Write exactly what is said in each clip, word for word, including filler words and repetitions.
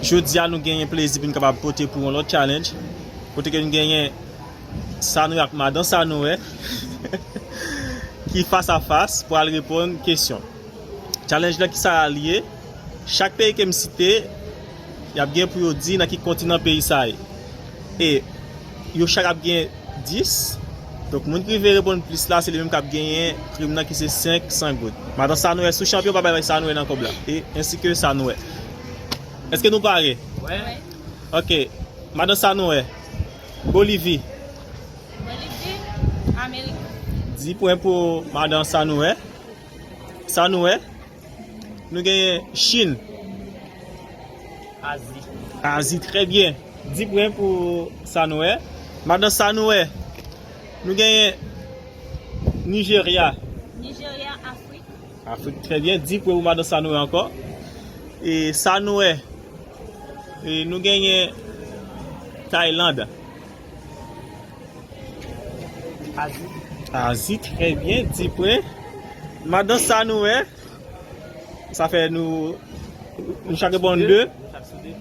Jodi a, nou genyen plezi pou n kapab pote pou yon lòt challenge, kote ke n genyen Sanouè ak Madan Sanouè ki fas a fas pou al reponn kesyon. Challenge lan, ki sa l ye? Chak peyi ke m site, y ap gen pou yo di nan ki kontinan peyi sa ye. E yo chak ap gen dis. Donk, moun ki rive reponn plis la, se li menm k ap genyen prim nan, ki se senk san goud. Madan Sanouè, si w chanpyon, pa bay Sanouè nan kòb la. E ensi ke Sanouè. Èske nou pare? Wi. Ok. Madan Sanouè, Bolivi. Bolivi, Amerik. Dis pwen pou Madan Sanouè. Sanouè, nou genyen Chin. Azi. Azi, trè byen. Dis pwen pou Sanouè. Madan Sanouè, nou genyen Nijerya. Nijerya, Afrik. Afrik, trè byen. Dis pwen pou Madan Sanouè ankò. E Sanouè, e nou genyen Tayland. Azi. Azi, trè byen, dis pwen. Madan Sanouè, sa fè nou, nou chak reponn de. Nou chak sou de.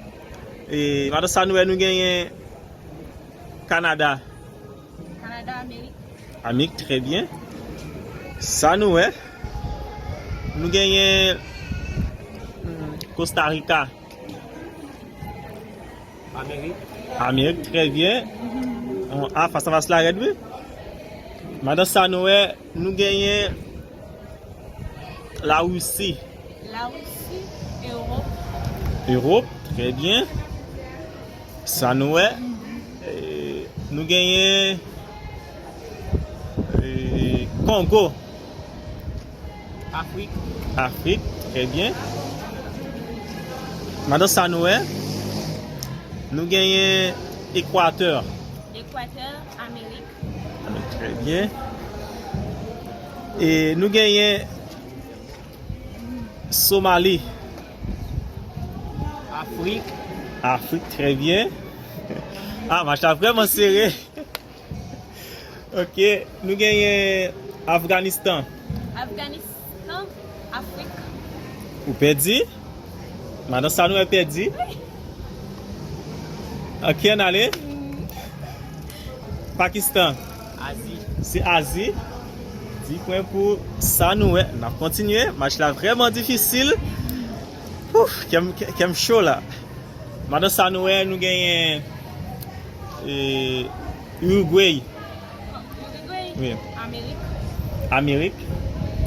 E Madan Sanouè, nou genyen Kanada. Kanada, Amerik. Amerik, trè byen. Sanouè, nou genyen, hmm, Kosta Rika. Amerik. Amerik, trè byen. A, fas a fas la rèd, wi. Madan Sanouè, nou genyen Larisi. Larisi, Ewòp. Ewòp, trè byen. Sanouè, e, nou genyen, e, Kongo. Afrik. Afrik, trè byen. Madan Sanouè, nou genyen Ekwatè. Ekwatè, Amerik. Amerik, trè byen. E nou genyen Somali. Afrik. Afrik, trè byen. A, match la vrèman sere. Ok, nou genyen Afganistan. Afganistan, Afrik. Ou pèdi? Madan Sanouè pèdi. Ok, ann ale. Pakistan. Azi. Se Azi. Dis pwen pou Sanouè. N ap kontinye. Match la vrèman difisil. Ouf, kè m, kè, kè m cho la. Madan Sanouè, nou genyen, e, Urugwe. Urugwe? Wi. Amerik. Amerik.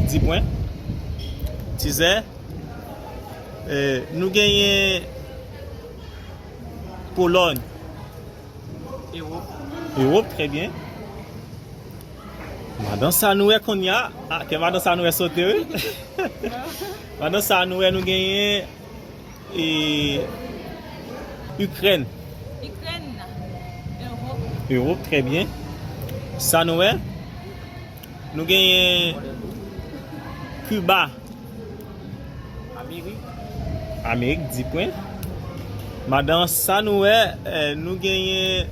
Dis pwen. Tizè. E, nou genyen Polòn. Ewòp. Ewòp, trè byen. Madan Sanouè kounye a. A, kè Madan Sanouè sote, wi. Madan Sanouè, nou genyen, e, Ikrèn. Ikrèn, Ewòp. Ewòp, trè byen. Sanouè, nou genyen Kiba. Amerik. Amerik, dis pwen. Madan Sanouè, e, nou genyen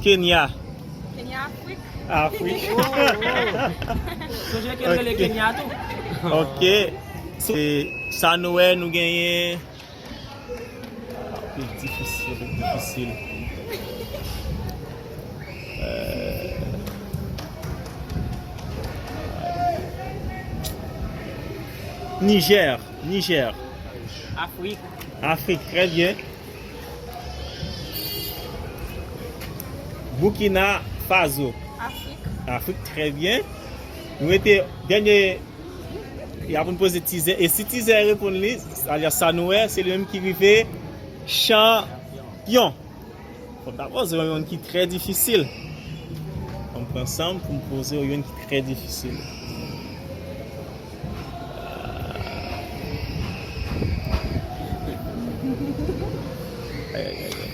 Kenya. Kenya, Afrik. Afrik. Oh, oh. Sonje ke l rele Kenya tou. Ok. Se Sanouè, nou genyen. Pi difisil, pi difisil. Euh, Nijè, Nijè. Afrik. Afrik, trè byen. Burkina Faso. Afrik. Afrik, trè byen. Nou rete dènye. Y ap poze Tizè. E si Tizè reponn li, sa vle di Sanouè, se li menm ki rive chanpyon. Fò m ta poze w youn ki trè difisil. Fò m pran san m pou m poze w youn ki trè difisil. Ay, ay, ay, ay.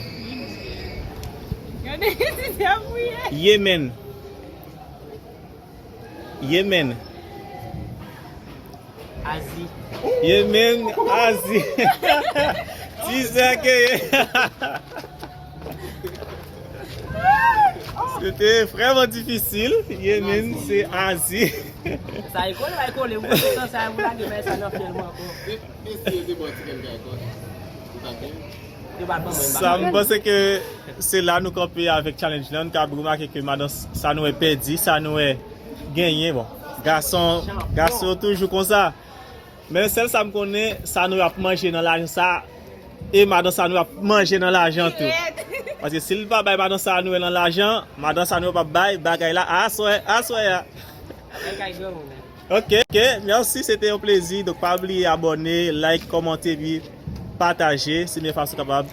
Gade, Tizè ap kriye. Yemen. Yemen. Azi. Yemen, Azi. Tizè ke. Se te vrèman difisil. Yemen, se Azi. Sa e kole, pa e kole. Mwen, se sa, mwen lage bay sa nan fyèl mwen ankò. Mesye, se bon, ti kèl kay kòd. Sa, m panse ke se la nou kanpe avèk challenge lan. Nou ka remake ke madan Sanouè pèdi, Sanouè genyen. Bon, gason, gason yo toujou konsa. Men sèl sa m konnen, Sanouè ap manje nan lajan sa, e madan Sanouè ap manje nan lajan tou. Paske si l pa bay madan Sanouè nan lajan, madan Sanouè p ap bay bagay la aswè, aswè a. Ok, ok, mèsi, se te yon plezi. Donk, pa bliye abòne, like, kòmante, epi pataje. Se yon fason kapab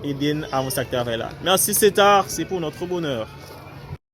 ede n avanse ak travay la. Mèsi, se ta, se pou notre bonheur.